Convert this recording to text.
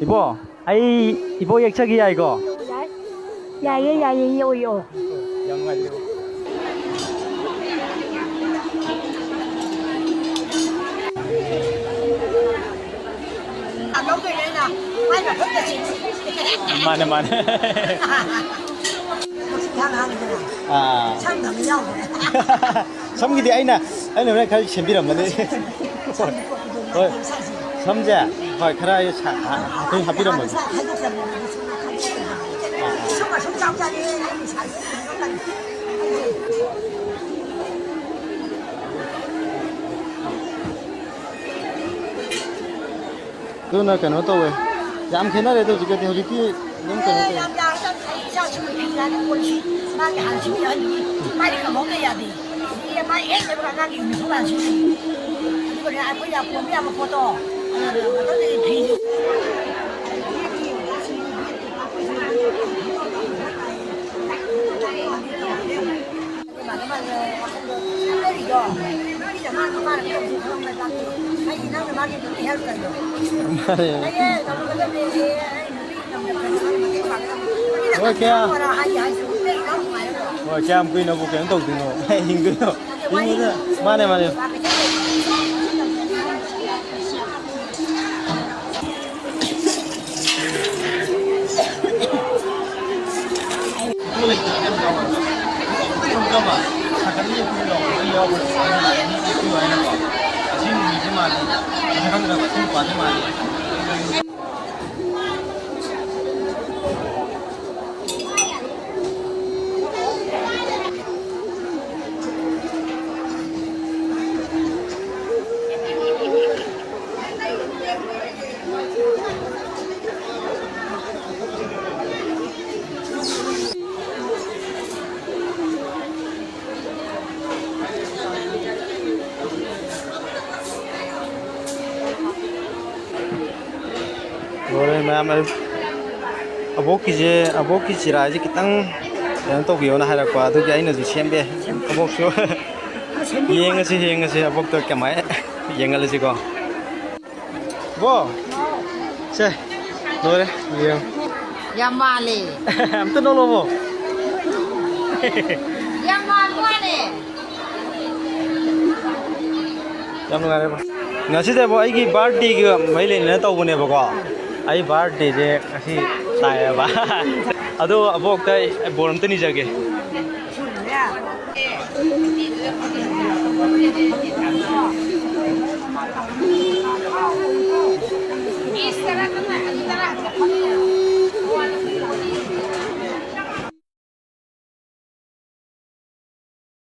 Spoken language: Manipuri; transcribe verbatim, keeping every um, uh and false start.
ꯏꯕꯣ, ꯑꯩ ꯏꯕꯣ ꯌꯦꯛꯆꯒꯦ ꯌꯥꯏꯀꯣ? ꯌꯥꯏ꯫ ꯌꯥꯏꯌꯦ, ꯌꯥꯏꯌꯦ, ꯌꯦꯛꯑꯣ, ꯌꯦꯛꯑꯣ꯫ ꯌꯥꯝ ꯅꯨꯡꯉꯥꯏꯖꯔꯦ꯫ ꯂꯧꯗꯣꯏꯅꯦ ꯑꯩꯅ꯫ ꯃꯥꯏ ꯃꯐꯝꯗ ꯆꯤꯡ꯫ ꯃꯥꯅꯦ, ꯃꯥꯅꯦ꯫ ꯏꯍꯥꯟ ꯍꯥꯟꯅꯗꯅ ꯑꯥ꯫ ꯁꯝꯗꯕ ꯌꯥꯎꯗ꯭ꯔꯦ꯫ ꯁꯝꯒꯤꯗꯤ ꯑꯩꯅ, ꯑꯩꯅ ꯍꯣꯔꯦꯟ ꯈꯔ ꯁꯦꯝꯕꯤꯔꯝꯃꯅꯤ꯫ ꯍꯣꯏ꯫ ꯁꯝꯁꯦ, ꯍꯣꯏ, ꯈꯔ ꯑꯩ ꯁꯥ-, ꯍꯥ-, ꯍꯥꯞꯄꯤ-, ꯍꯥꯞꯄꯤꯔꯝꯃꯒꯦ꯫ ꯑꯗꯨꯅ ꯀꯩꯅꯣ ꯇꯧꯋꯦ꯫ ꯌꯥꯝ ꯈꯦꯠꯅꯔꯦꯗ ꯍꯧꯖꯤꯛꯀꯗꯤ꯫ ꯍꯧꯖꯤꯛꯇꯤ ꯑꯗꯨꯝ ꯀꯩꯅꯣ ꯇꯧꯋꯦ꯫ ꯌꯥꯝ ꯌꯥꯔꯗꯕꯅꯤ꯫ ꯑꯩ ꯏꯆꯥꯁꯨ ꯅꯨꯄꯤ ꯉꯥꯏꯅ ꯀꯣꯟꯁꯤ꯫ ꯃꯥꯒꯤ ꯍꯥꯟꯅ ꯁꯤꯕꯤꯔꯛꯑꯅꯤ꯫ ꯃꯥꯗꯤ ꯀꯝꯍꯧꯗ ꯌꯥꯗꯦ꯫ ꯁꯤꯗꯤ ꯃꯥ ꯍꯦꯛ ꯂꯩꯕꯒ ꯑꯉꯥꯡꯒꯤ ꯌꯨꯅꯤꯐꯣꯔꯝ ꯍꯥꯟꯅ ꯁꯤꯕꯤꯔꯛꯑꯅꯤ꯫ ꯑꯗꯨꯒꯅꯦ ꯑꯩꯈꯣꯏ ꯌꯥꯝ ꯀꯣꯟꯕ ꯌꯥꯕ ꯄꯣꯠꯇꯣ꯫ ꯑꯗꯨꯅ ꯃꯊꯪꯗꯗꯤ ꯐꯤꯁꯨ ꯃꯥꯅꯦ꯫ ꯍꯣꯏ, ꯀꯌꯥ, ꯍꯣꯏ, ꯀꯌꯥꯝ ꯀꯨꯏꯅꯕꯨ ꯀꯩꯅꯣ ꯇꯧꯗꯣꯏꯅꯣ? ꯍꯤꯡꯗꯣꯏꯅꯣ? ꯍꯤꯡꯕꯗ, ꯃꯥꯅꯦ, ꯃꯥꯅꯦ꯫ ꯂꯣꯏꯔꯦ ꯃꯌꯥꯝ, ꯑꯕꯣꯛꯀꯤꯁꯦ, ꯑꯕꯣꯛꯀꯤ ꯆꯤꯔꯥꯏꯁꯦ ꯈꯤꯇꯪ ꯀꯩꯅꯣ ꯇꯧꯕꯤꯌꯣꯅ ꯍꯥꯏꯔꯛꯄ, ꯑꯗꯨꯒꯤ ꯑꯩꯅꯁꯨ ꯁꯦꯝꯕꯤ꯫ ꯑꯕꯣꯛꯁꯨ ꯌꯦꯡꯉꯁꯤ, ꯌꯦꯡꯉꯁꯤ ꯑꯕꯣꯛꯇ ꯀꯃꯥꯏ ꯌꯦꯡꯍꯜꯂꯁꯤꯀꯣ꯫ ꯕꯣ, ꯁꯦ, ꯂꯣꯏꯔꯦ꯫ ꯌꯦꯡ꯫ ꯌꯥꯝ ꯃꯥꯜꯂꯦ꯫ ꯑꯝꯇ ꯅꯣꯛꯂꯛꯑꯣ꯫ ꯌꯥꯝ ꯃꯥꯜꯂꯦ꯫ ꯌꯥꯝ ꯅꯨꯡꯉꯥꯏꯔꯦ꯫ ꯉꯁꯤꯗꯕꯨ ꯑꯩꯒꯤ ꯕꯥꯔꯗꯦꯒ ꯃꯔꯤ ꯂꯩꯅꯅ ꯇꯧꯕꯅꯦꯕꯀꯣ꯫ ꯑꯩ ꯕꯥꯔꯗꯦꯁꯦ ꯉꯁꯤ ꯇꯥꯏꯌꯦꯕ꯫ ꯑꯗꯣ ꯑꯕꯣꯛꯇ ꯑꯩ ꯕꯣꯔ ꯑꯝꯇ ꯅꯤꯖꯒꯦ꯫